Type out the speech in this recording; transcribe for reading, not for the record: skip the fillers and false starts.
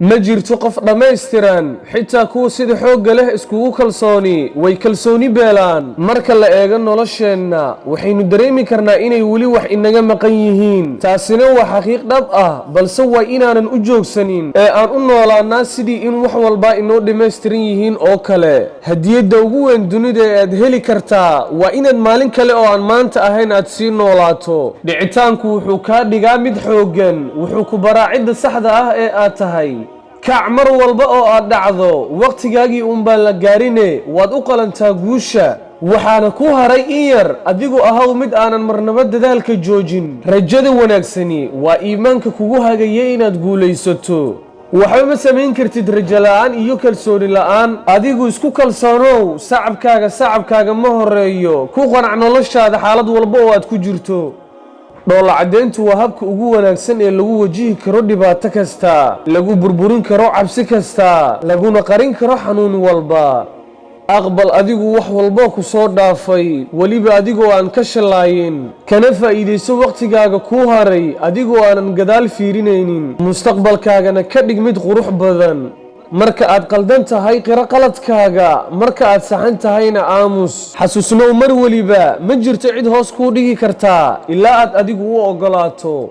Ma jirto qof dhammaystiran, xitaa kuwa sida xoogga leh iskugu kalsooni way kalsooni beelaan. Marka la eego nolosheenna, waxaynu dareemi karnaa inay weli wax inaga maqan yihiin. Taasina waa xaqiiq dhab ah, balse waa inaanan u joogsanin ee aan u noolaanaa sidii in wax walba inoo dhammaystiran yihiin oo kale. Hadiyadda ugu weyn dunida ee aad heli kartaa waa inaad maalin kale oo aan maanta ahayn aad sii noolaato. Dhicitaanku wuxuu kaa dhigaa mid xooggan, wuxuu ku baraa cidda saxda ah ee aad tahay. Kac mar walba oo aad dhacdo, wakhtigaagii uunbaan la gaarine. Waad u qalantaa guusha, waxaana ku haray in yar. Adigu ahaw mid aanan marnaba dadaalka joojin. Rajada wanaagsani waa iimaanka kugu hagaya inaad guulaysato. Waxba ma samayn kartid rajo la'aan iyo kalsooni la'aan. Adigu isku kalsoonow. Sacabkaaga sacabkaaga ma horeeyo. Ku qanac noloshaada xaalad walba oo aad ku jirto. Dhoolla caddeyntu waa habka ugu wanaagsan ee lagu wajihi karo dhibaato kasta, lagu burburin karo cabsi kasta, laguna qarin karo xanuun walba. Aqbal adigu wax walbo ku soo dhaafay, weliba adigoo aan ka shallaayin, kana faa'iidayso wakhtigaaga kuu haray adigoo aanan gadaal fiirinaynin. Mustaqbalkaagana ka dhig mid qurux badan. Marka aad qaldan tahay, qiro qaladkaaga. Marka aad saxan tahayna, aamus. Xasuusnow mar weliba, ma jirto cid hoos kuu dhigi kartaa ilaa aad adigu u oggolaato.